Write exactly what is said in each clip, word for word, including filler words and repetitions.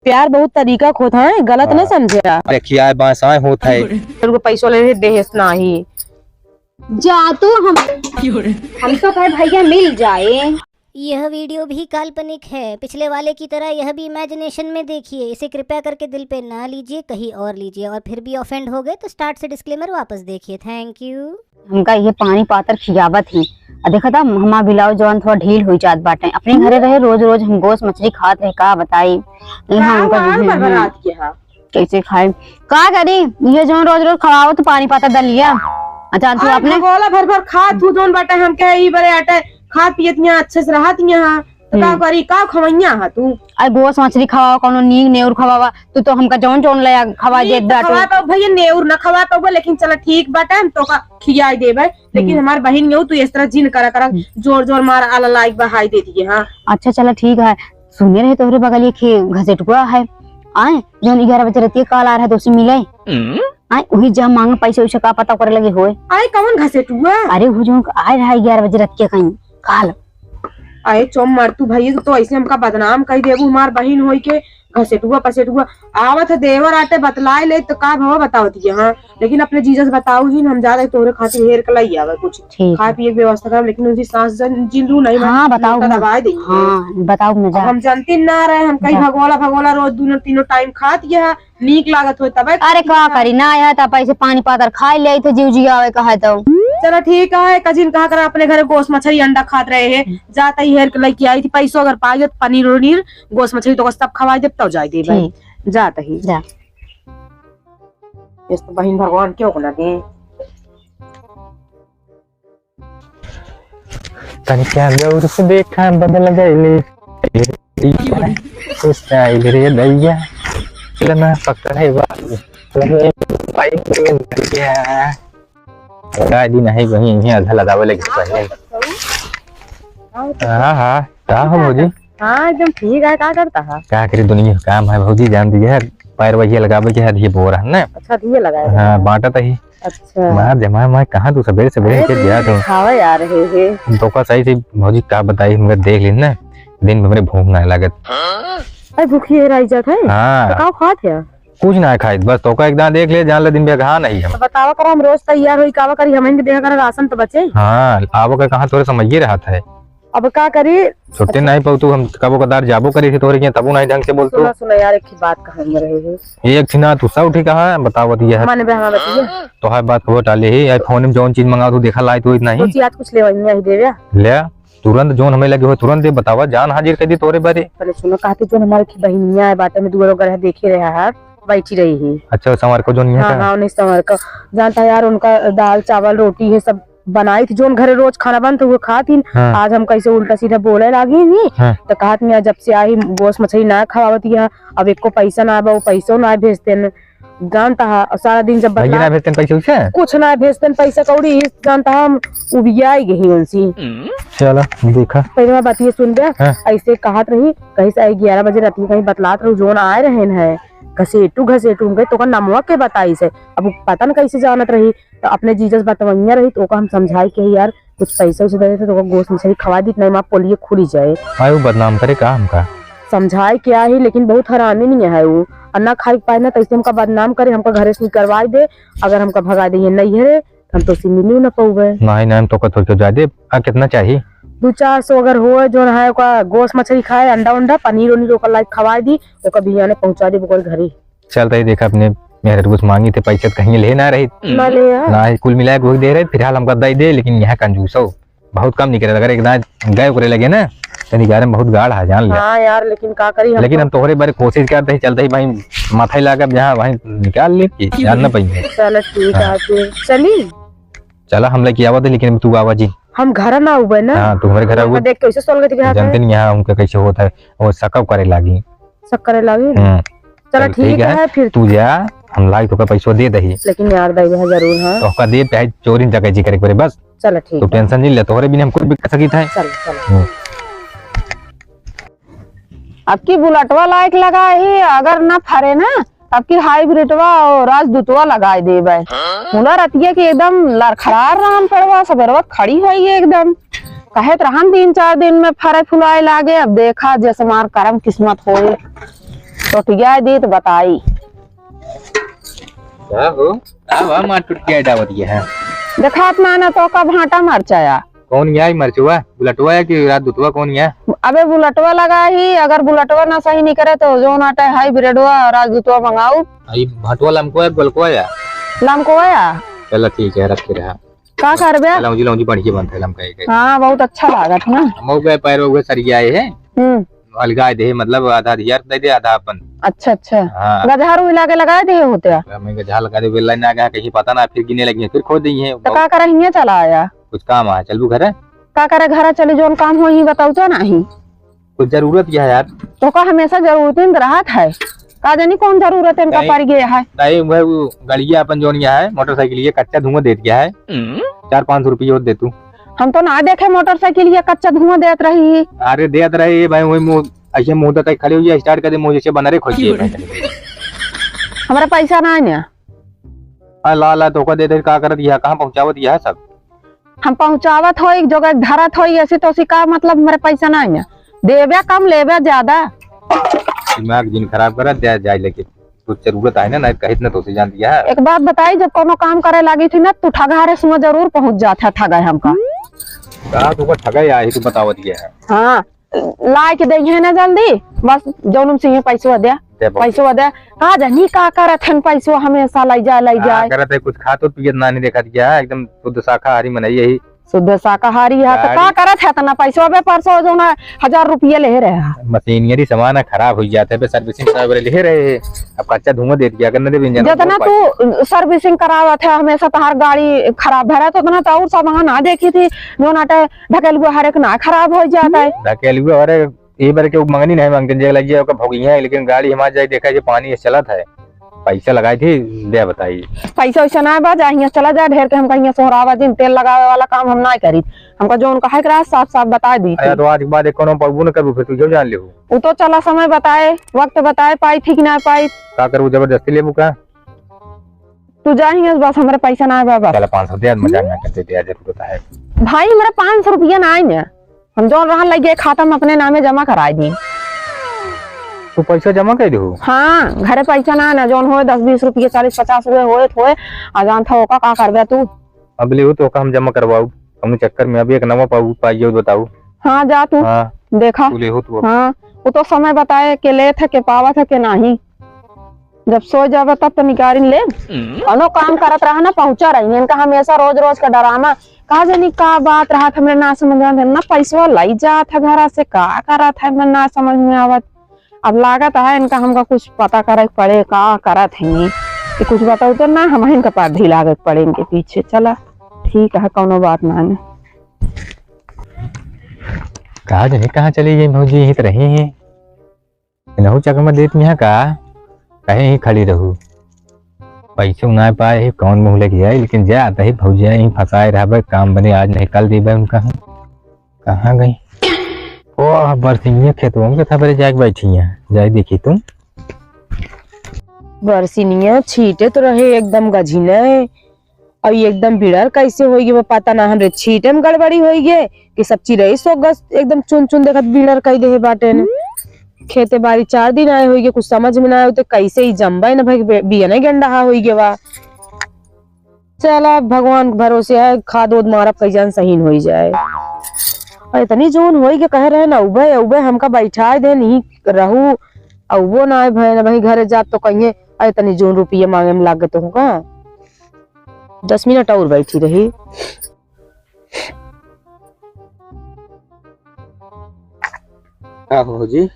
प्यार बहुत तरीका क होत है, गलत न हाँ। समझे। देखिए, आए बासाए होत है। उनको पैसो ले रहे, देहेस नाही। जा तू हम, हम तो कहे भैया मिल जाए। यह वीडियो भी काल्पनिक है। पिछले वाले की तरह यह भी इमेजिनेशन में देखिए। इसे कृपया करके दिल पे ना लीजिए, कहीं और लीजिए। और फिर भी ऑफेंड हो गए तो स्टार्ट से डिस्क्लेमर वापस देखिए। थैंक यू। हमका ये पानी पातर खियावत ही। आ देखा था, हमार बिलाव जवान थोड़ा ढील हुई जात बाटे। अपने घरे रहे, रोज रोज हम गोस मछली खात रहे, का बताई। यहाँ का हमका आग हम्म, बरबरात हम्म। के हा। कैसे खाए? का करी? ये जौन रोज रोज खवाओ तो पानी पातर दलिया। अच्छा, तू अरे अपने भगोला भर भर खा, तू जौन बाटे हमके ई बरे आटे खात पियत यहाँ अच्छे से रहत यहाँ, तो का हम्म। करी? का खवैया हा तू? अरे गोस मछली खवाओ, कौनो नीक नेउर खवावा, तू तो हमका जौन जौन ले आ, खवा नीक देत तो बाटू। खवा तो भैया नेउर न खवा तो, लेकिन चला ठीक बाटे, हम तो का खियाई देबे, लेकिन हम्म। हमार बहिन नेउ तू इस तरह जिन करा करा, हम्म। जोर जोर मार आला लाइक बहाई दे दिए, हाँ। अच्छा चला ठीक है, सुने रहे तोहरे बगल ये खे-, घसेटुआ है, आए, जौन ग्यारह बजे रतिया काल आ रहा है, दोसी मिले। हम्म। आए, उही जब मांगे पैसे वैसे का पता करे लगे होए। आए, कौन घसेटुआ? अरे, वो जौन आए रहा ग्यारह बजे रतिया कहीं, काल। आए, चोम मार तू भैया, तो ऐसे हमका बदनाम कई देबू, हमार बहिन होई के घसेटुआ पसेटुआ। आवत है देवर आटे बतलाए ले, तो का भवा बतावत ये, हाँ? लेकिन अपने जीजा से बताऊ जिन, हम ज्यादा तोहरे खातिर हेर के लाई आवे कुछ। ठीक खाए है। पिए के व्यवस्था करब, लेकिन उनकी सास जन, जिन लू नहीं हाँ, माने, बताओ उनका ना। दबाए देंगे। हाँ, बताओ ना अब जा। हम जानती ना रहे, हम कहीं जा। भगोला भगोला रोज दोनों तीनों टाइम खात ये है, नीक लागत होय तबे अरे का खात। करी ना, यह तो पैसे पानी पातर खाए ले थे, जीव जियावे कहे तो। चलो ठीक है, कजिन कहा कर अपने घरे गोस मछली अंडा खात रहे हैं, जाता ही हेर के लेके आई थी, पैसों अगर पाई जात पनीर उनीर, गोस मछली तो सब खवाई देब, तब जाए देबे। ठीक। जाता ही। जा। इस तो बहिन भगवान क्यों को ना दे। तनिका गौर से देखा, बदल गइली। स्टाइल रे दैया, इतना पकड़े बाबू, लगे पाइप में दैया। का दिन है वहीं, यहीं आधा लगावे लगे पहले। हाँ, हाँ, का हो भौजी? हाँ, एकदम ठीक है, का करता है? का करी, दुनिया का काम है भौजी, जान दीजिए, पैर वही लगावे के है, ये बोरा है ना? अच्छा, दिए लगाए हाँ, हैं। बांटत ही। अच्छा। मार जमा, मैं कहाँ तू सबेरे सबेरे अरे, के तू गया तो। दिखावा यार, हे, हे। तो का सही से भौजी का बताई, हमका देख ली ना, दिन में हमरे भूख ना लागत। अरे, भूखी है, रह जात है? हाँ। तो का खात है? कुछ ना खाइत, बस तोका एक दाँय देख ले, जान ले दिन बेगहा नहीं हम। तो बतावा करा, हम रोज तैयार होई, कावा करी, हमन के देह करा राशन तो बचे। हाँ, आवा का कहाँ तोरे समझिए रहत है। अब का करी? छुट्टी नहीं पाऊ तू, हम कबो कदार जाबो करी थी तोरे के, तबो नहीं ढंग से बोल तू। सुना, सुना यार, एक ही बात कहे में रहे हो। एक थी ना, तू सब ठीक है, बतावत ये है। मन बहमा बतिया। तो है बात कबो टाले ही, आई फोन में जौन चीज मंगाओ तू देखा लाई तू इतना ही। सोची आज कुछ लेवइया ही देवे। ले। तुरंत जौन हमें लगे हो, तुरंत दे बतावा, जान हाजिर कर दी तोरे बारे। पहले सुनो, कहते जौन हमारे की बहिनिया है, बाटे में दुआरो गरह देखे रहा है, बैठी रही है। अच्छा, संवर को जौन यहाँ हाँ, का? हाँ, उन्हें संवर का। जानता है यार, उनका दाल, चावल, रोटी है सब बनाई थी, जौन घरे रोज खाना बनता, वो खाती। हाँ। आज हम कैसे उल्टा सीधा बोले लागी नी, हाँ। तो कहत नहीं, जब से आई गोस मछली ना खवावत है, अब एको पैसा ना बा, वो पैसो ना भेजते न। जानता है, और सारा दिन जब भैया बतला ना भेजते पैसे उसे? कुछ ना भेजते पैसा कौड़ी, इस जानता हम उबियाई गई उनसे। चला, देखा। पहले मैं बतिये सुन बे, हाँ। ऐसे कहत रही, कहीं से ग्यारह बजे रात में कहीं बतलात रहू, जौन आए रहे न है, घसेटू, घसेटू, हम कहे, "तोका नमवा के बताई से?" अब उ पता न कैसे जानत रही, तो अपने जीजा से बतवैया रही, तो ओका हम समझाई के, "यार, कुछ पैसा उसे दे देते, तो ओका गोस मछली खवा दी, नहीं माँ, पोलिए खुली जाए।" भाई, वो बदनाम करे का हमका? समझाए क्या ही, लेकिन बहुत हरामी नहीं है वो। और ना खाए के पाए ना, तैसे हमका बदनाम करे, हमका घरे से निकलवाई दे, अगर हमका भगा दे ये नहीं है, हम तो उसे मिली ना पौबे। नहीं, नहीं, हम तो का थोड़ी जा दे। आ, कितना चाहिए? दो चार सौ अगर होए, जौन है, ओका गोस मछली खाए, अंडा उंडा, पनीर उनीर ओका लाइक खवाए दी, ओका बिहाने पहुँचा दे ओकर घरे। चल, तई देखा, अपने मेहररुआ से मांगी थे पैसा, तो कहीं ले ना रही। ना ले आ। ना ही, कुल मिला के वही दे रहे, फिलहाल हमका दे दे, लेकिन यहाँ कंजूस हो, बहुत कम निकले। अगर एक दाँय गए ओकरे लगे ना, तो निकाले में बहुत गाढ़ है, जान ले। हाँ यार, लेकिन का करी हम लेकिन तो हम तोहरे बारे कोशिश करते ही, चलते ही भाई, माथा ही लागे, जहाँ वहीं निकाल ले, कि जान ना पाएंगे। चलो ठीक हाँ। है, फिर चली। चला, हम लेके आवा थे, लेकिन तू आवा जी। हम घर ना उबे ना। हाँ, तू हमारे घर उनका आवा। देख कैसे सोल गए थे, जानते नहीं यहाँ उनका कैसे होता है, वो सकव करे लागी। शक करे लागी? हम्म। चलो चल, ठीक ठीक है, है। फिर तू जा, हम लाई तोका पैसो दे दही। लेकिन यार, दे दे जरूर, हाँ। तोका दे, चाहे चोरी डकैती करे के पड़े, बस। चलो ठीक तू है। टेंशन नहीं ले, तोहरे बिना हम कुछ भी कर सकी था। चल, चल। हम्म। अब की बुलेटवा लायक लगा ही, अगर ना फरे ना, अब की हाइब्रिडवा और राजदूतवा लगाए देबे। मुला रतिया के एकदम लड़खड़ार रहन पड़वा, सबेरवा खड़ी होई एकदम। कहत रहन तीन चार दिन में फरे फुलाए लागे, अब देखा जैसे मार करम किस्मत होए। टुटिया दी तो बताई। का हो? का बा मार टुटिया डावत ये है? देखात ना ना तो का भाटा मरचाया। कौन या ई मरचुआ? बुलटुआ या कि राजदूतवा कौन या? अबे बुलटुआ लगा ही, अगर बुलटुआ ना सही निकरे तो जौन आटे हाई ब्रेडवा राजदूतवा मंगाऊ। आ ई भटुआ लमकुआ या गोलकुआ या? लमकुआ या। चला ठीक है, रखे रहा। का करबे? लौंजी, लौंजी बढ़िया बनत है लमका एक। हाँ, बहुत अच्छा लागत है ना। हम हो गए पैर हो गए सरिया है। हम्म। अलगाए दे, मतलब आधा धियार दे दे, आधा अपन। अच्छा, अच्छा। हाँ। गजहा रुई लागे लगाए दे होते? हमें गजहा लगा दे, बेला ना गया, कहीं पता ना, फिर गिने लगी, फिर खो दी है। तो का करे हियां चला आया? कुछ काम आया, चलबू घरे? का करे घरे चली, जौन काम हो ही बताऊ तो नहीं। कुछ जरूरत क्या है यार? तो का हमेशा जरूरत ही रहत है, का जानी कौन जरूरत इनका नहीं, पड़ गया है। नहीं, वह वो गड़िया अपन जौन यहाँ है, मोटरसाइकिल ये कच्चा धुआं देत गया है। हम्म। चार पाँच सौ रुपये और दे तू। हम तो ना देखे मोटरसाइकिल ये कच्चा धुआं देत रही। अरे देत रहे ये भाई, वही मुंह ऐसे मुंह तक खड़े हुई है, स्टार्ट कर दे, मुंह जैसे बनरे खोज दिए भाई। हमारा पैसा ना है ना। आ, ला, ला, धोखा दे दे, का करत यह, कहाँ पहुँचावत यह सब? हम पहुँचावत होई, जो एक धरत होई, ऐसी तो उसी का मतलब, मेरे पैसा ना है ना। देवे कम, लेवे ज्यादा। दिमाग जिन खराब करा, दे जाए लेके। कुछ जरूरत है ना, ना कहित ना तो उसे जान दिया है। एक बात बताई, जब कोनो काम करे लागी थी ना, तू ठगा रे सुनो जरूर पहुँच जात है, ठगा है हमका। का तू को ठगा या है, तू बतावत ये है। हाँ। लाए के देइहे ना जल्दी, बस जौन से ही पैसवा दे, दे बाबू। पैसवा दे। का जानी का करत हन पैसवा हमेशा लाई जाए, लाई का जाए। करत है, कुछ खात उत पियत ना नहीं देखत क्या, एकदम शुद्ध शाकाहारी मनई यही। शुद्ध शाकाहारी है तो गाड़ी का करत है इतना पैसवा? बे परसों जो ना हजार रुपये ले रहे हैं। मशीनरी सामान है, खराब हो जाते हैं, बे सर्विसिंग करावे ले रहे हैं। अब कच्चा धुआं दे दिया, अगर न देबे इंजन जितना तू सर्विसिंग करावत है हमेशा तहार गाड़ी खराब भरा, तो उतना तो और सामान ना देखी थी जो ना ढकेलुआ हर एक ना खराब हो जाता है। ढकेलुआ हर एक, ये बार के उ मंगनी नहीं मांगते, जे लग गया ओकर भोगिया है, लेकिन गाड़ी हमार जाई देखा जे पानी से चलत है, पैसा लगाई थी, दे बताई। पैसा वैसा ना बा, जा हियां चला जा, ढेर के हम कहीं सोहरावा दिन तेल लगावे वाला काम हम ना करी, हमका जौन कहे के रहा साफ साफ बताए दी अरे थी। तो आज के बाद एक कोनो पाबू न करू, फिर तू जो जान लेहू। उ तो चला समय बताए, वक्त बताए, पाई थी कि ना पाई। का करू, जबरदस्ती लेबू का? तू जा हियां, बस हमरे पैसा ना आवे, बस। चला पाँच सौ दे, मजाक ना करते, दे, जरूरत है। भाई, हमरा पाँच सौ रुपया ना आई ना, हम जौन रहन लगे खाता में अपने नामे जमा कराई दी। तू पैसा जमा कर दू? हाँ, घरे पैसा ना, ना जौन होए दस बीस रुपया, चालीस पचास रुपया होए, होए, आ जानत हो का, का करबे तू? अब लेहू तो का हम जमा करवाऊ, कौनो चक्कर में अभी एक नवा पाऊ, पाई हो बताऊ। हाँ, जा तू। हाँ। देखा। तू लेहू तू अब। हाँ, वो तो समय बताए के लेत है, के पावत है, के नाही। जब सो जाबे तब तो निकारिन ले। हम्म। कौनो काम करत रहा ना, पहुँचा रही। इनका हमेशा रोज रोज का डरामा। का जानी का बात रहत, हमरे ना समझ में आवे, ना पैसवा लाई जात है घरा से, का करत है, हमरे ना समझ में आवत। अब लागत है इनका हमका कुछ पता करे के पड़े, का करत है ये। कि कुछ बताऊ तो ना, हम इनका पाधी लागे के पड़े इनके पीछे। चला, ठीक है, कौनो बात ना है। का जानी कहाँ चली गई भौजी, यहीं तो रही हैं। इनहू चकमा देत मिहा का, कहे ही खड़ी रहू। पैसो ना पाए ही, कौन मुँह लेके जाए, लेकिन जा, तही भौजिया ही फंसाए रहबे, काम बने आज नहीं कल देबे उनका हम। कहाँ गई? ओह, बरसिंगे खेतवा में था, बरे जाके बैठी हैं, जाए देखी तुम। बरसिनिया छीटे तो रहे एकदम गझिने, और ये एकदम बिड़र कैसे होई गे, वो पता ना, हमरे छीटे में गड़बड़ी होई गे कि सब चिरई सोगस एकदम चुन चुन देखत बिड़र कई देहे बाटे ने। खेते बारी चार दिन आए होई गे, कुछ समझ में ना आए, तो कैसे ही जम्बा न भाई, बे-, बियने गंडहा होई गे बा। चला, भगवान के भरोसे है, खाद ओद मारब, कई जान सहीन होई जाए। और इतनी जून होई गे कहे रहे ना, उबे, उबे हमका बैठाए दे, नहीं रहू, और वो ना आए भय ना भाई, घरे जात तो कहिए, "अरे, इतनी जून रुपये मांगे में लाग गए तुमका।" दस मिनट और बैठी रही। का हो जी?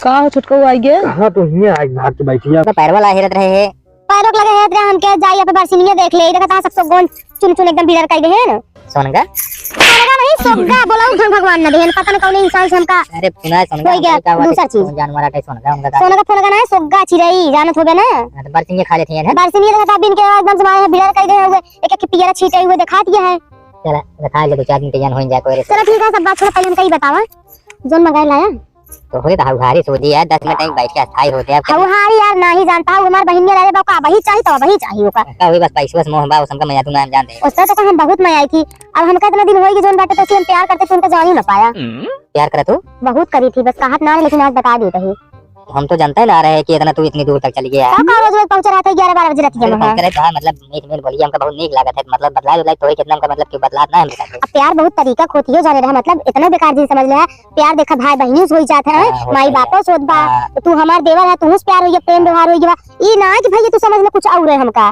का हो छोटकऊ, आई गे? कहाँ तो हियाँ आज भाग के बैठी है? तो पैरवा ला हेरत रहे है। पैरों के लगे हेरत रहे, हम कहे जाई, अपन बरसिनिया देख ले। देखा था सब गोन चुन चुन एकदम बिलर कई दे है ना। सोनगा? सोनगा नहीं, सोगा। बोला उठन भगवान न देहन, पता न कौन इंसान से हमका अरे पुना सोनगा, होई गया, हमका का बात दूसरा है, चीज। कौन जानवर आटे सोनगा, उनका का सोनगा फोनगा ना है, सोगा चिरई, जानत होबे ना। हाँ, तो बरसिनिया खा लेती है ना? बरसिनिया देखा था, बिन के एकदम से मारे बिलर कई दे हुए, एक एक पियरा छीटे हुए दिखा दिया है। चला, दिखा ले, दो चार दिन के जान हो जाए कोई रे। चलो ठीक है, सब बात छोड़, पहले हमका ई बतावा, जोन मंगाए लाया? तोहरे तो हउहारी सूझी है, दस मिनट एक बैठ के अस्थाई होते हैं। हउहारी यार नाही जानता हूँ, हमार बहिनिया लाले बा, का वही चाही तो वही चाही ओका। का हुई बस पैसवा से मोह बा, उस हमका मया तू ना जानते। उससे तो हम बहुत मया आई थी, अब हमका इतना दिन होई कि जोन बाटे तो उसे हम प्यार करते थे, उनका जान ही ना पाया। प्यार करत हो? बहुत करी थी, बस कहत ना है, लेकिन आज बता देते ही। हम तो जानते ना रहे कि इतना तू इतनी दूर तक चली गया है। तो का रोज रोज पहुंचा रहता है ग्यारह बारह बजे रात के रोज में? पहुंचा रहता है, मतलब, मीठ मीठ बोलिए, हमका बहुत नीक लागत है, मतलब, बदलाए उदलाए तोरे कितना हमका, मतलब, कि बदलात ना है हमरे साथे। अब प्यार बहुत तरीका खोतियो जाने रहा, मतलब, इतना बेकार चीज समझ ले है। प्यार देखा भाई बहिनी से होई जात है, हाँ, होता माई है। बापो से होत बा, हाँ। तो तू हमार देवर है, तू से प्यार होई गया, प्रेम व्यवहार होई गया, ई ना है कि भैया तू समझ ले कुछ और है हमका।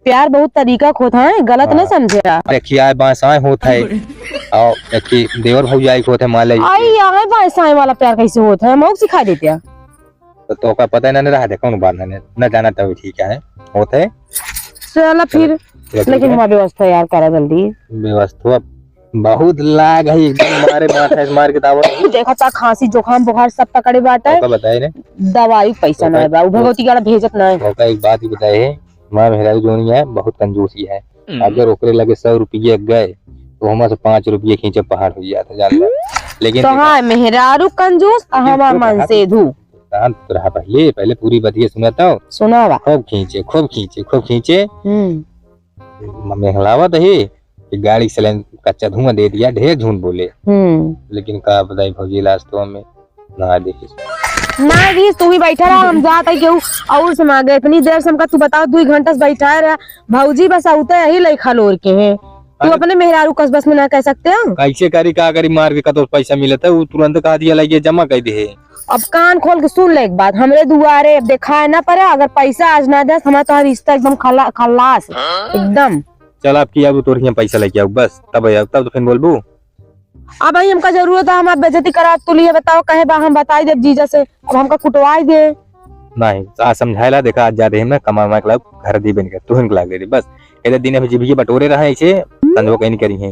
प्यार बहुत तरीका के होत है, गलत हाँ। नहीं समझे। अरे खियाए बांसाए होत है, और एक देवर भौजाई के होत है, मान ले। आई, आए बांसाए वाला प्यार कैसे होत है, मऊ सिखा देते हैं। तो तोका पता ही ना रहा, देखो ना, बात ना, ना जाना तो ठीक है, होत है। चला फिर, चलो, ठीक लेकिन है। हमार व्यवस्था यार करा जल्दी। व्यवस्था बहुत लाग है, एकदम मारे माथा से मार के तावत। देखा ता खांसी, जुकाम, बुखार सब पकड़े बाटे। ओका बताए ने। दवाई पैसा ओका ना बा, उ भगवती गाड़ा भेजत ना है। ओका एक बात ही बताए है, हमार मेहरारू जोनी है, बहुत कंजूसी है। हम्म। अगर ओकरे लगे सौ रुपये गए, तो हमारे से पाँच रुपये खींचे पहाड़ हो जाता, जान ले। लेकिन तो देखा, हाँ, मेहरारू कंजूस, आ लेकिन हमार चुप रहा, मन से धू। शांत रहा पहले, पहले पूरी बतिया सुना तो। सुनावा। खूब खींचे, खूब खींचे, खूब खींचे। हम्म। म-, मेहलावत ही कि गाड़ी सिलेंडर कच्चा धुआं दे दिया, ढेर झूठ बोले। हम्म। लेकिन का बताई भौजी, लास्ट तो हमें ना देखी। ना देखी, तू ही बैठा रहा, हम जात है केहू और से मांगे। इतनी देर से हमका तू बताओ, दो घंटा से बैठा रहा। भौजी बस आउते यही लइखा लोर के हैं। तू अरे अपने मेहरारू कस बस में ना कह सकते हो? कैसे करी, का करी, मार के कतो पैसा मिलत है, वो तुरंत कहा दिया, लाइए जमा कर दे। अब कान खोल के सुन ले एक बात, हमरे दुआरे अब देखाए ना पड़े, अगर पैसा आज ना दे, हमारा तोहार रिश्ता एकदम खला-, खलास, एकदम। चल, अब की अब तोर हियां पैसा लेके आऊ, बस, तब आऊ, तब तो फिर बोलबू। अब भाई हमका जरूरत है, हमार बेइज्जती करा, तू लिए बताओ, कहे बा, हम बताई देब जीजा से, अब हमका कुटवाई दे। नहीं, आज समझाइला, देखा, आज जा रहे हैं, कमा, कमा के लाओ, घर दी बन के, तुहन के लाग दे दे, बस। कहते दिन अभी जिभिए बटोरे रहा ऐसे, संजो कहीं नहीं करी है।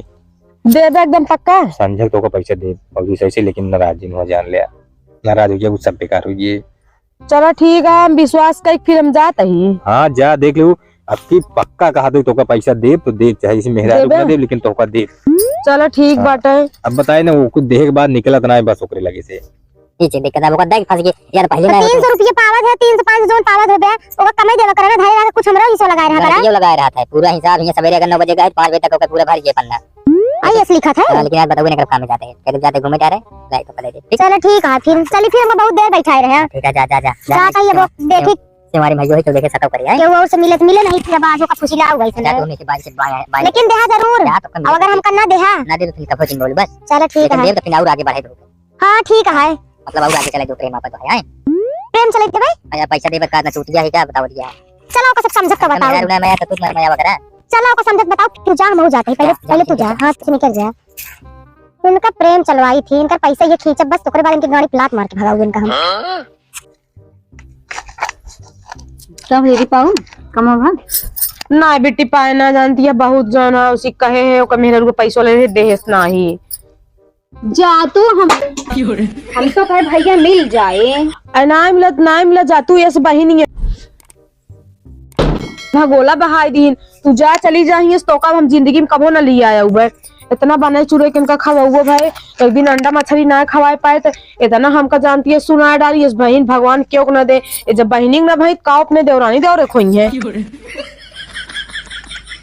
दे दे एकदम पक्का। संजय तो का पैसा दे, और ऐसे, ऐसे, लेकिन नाराज जिन हुआ, जान लिया, नाराज हो गया, वो सब बेकार हो गए। चलो ठीक है, हम विश्वास कई फिर हम जात ही। हाँ, जा देख लो, अब की पक्का कहा दे, तोका पैसा देब तो देब, चाहे इसी मेहरारू देबे? ना देब, लेकिन तोका देब। चलो ठीक हाँ। बाटे। अब बताए ना, वो कुछ देहे के बाद निकलत ना है बस ओकरे लगे से। ई चीज दिक्कत है, ओकर देख फंस गई यार, पहले तो ना तीन सौ रुपये पावत है, तीन सौ पाँच सौ जोन पावत हो बे, ओकर कमाई देवा करे ना, धरे रहा, कुछ हमरा हिस्सा लगाए रहा ना, करा। यो लगाए रहा था, पूरा हिसाब हियां सवेरे अगर नौ बजे गए, पाँच बजे तक ओकर पूरा भर गए पन्ना। आई एस लिखत है। हाँ, लेकिन यार बताओ ना, काम में जाते हैं, कहते जाते घूमे जा रहे हैं, लाइट तो पकड़े दे। ठीक? चलो ठीक है, फिर चलिए, फिर हम बहुत देर बैठा रहे हैं। ठीक है, जा, जा, जा, जा, जा, चाहिए वो, देखी। से हमारे भाइयों है, तो देखे सताव करिए, हैं? केहू और से मिले तो मिले नहीं, फिर अब आज ओका फुसिला हुआ इसने। जा, तो उन्हीं से बात, बात, बात। लेकिन देहा जरूर। जा, तो कम अब अगर मिले। हमका ना देहा। ना दे, तो फिर कब दिन बोल बस। चलो ठीक लेकिन है। देर तो फिर और आगे बढ़े दो। हाँ, ठीक है। मतलब और आगे चले दो, प्रेम आपस है, हैं? प्रेम चले के भाई? अरे, पैसा देवे का ना चूतिया है क्या, बताओ दिया। चलो, ओका सब समझत तो अच्छा, बताओ। मेरा रुना, मैं तो तू मैं, मैं वगैरह। चलो, ओका समझत बताओ, तू जा, हम हो जाते हैं, पहले, जा, जा, पहले तू ठीक जा, है। हाँ, तू निकल जा। इनका प्रेम चलवाई थी, इनका पैसा ये खींचब बस, ओकरे बाद इनकी गाड़ी प्लाट मार के भगाऊ इनका हम। तब दीदी पाऊ, कमा भा? ना बेटी पाए ना जानती है, बहुत जाना उसी कहे है, ओकर मेहरारू को पैसा ले रहे, देहेस नाही। जा तू हम, हम तो कहे भैया मिल जाए। अरे ना मिलत, ना मिलत, जा तू यस बहिनी है। भगोला बहाई दीन, तू जा चली जा हियस, तोका हम जिंदगी में कबो ना लिया आया हुआ। इतना बने चुरे के इनका खवाओ भाई, एक दिन अंडा मछली ना खवाए पाए तो इतना हमका जानती है सुना डाली, इस बहिन भगवान क्यों ना दे, ये जब बहिनी ना भाई काओ अपने देवरानी देवरे खोई है।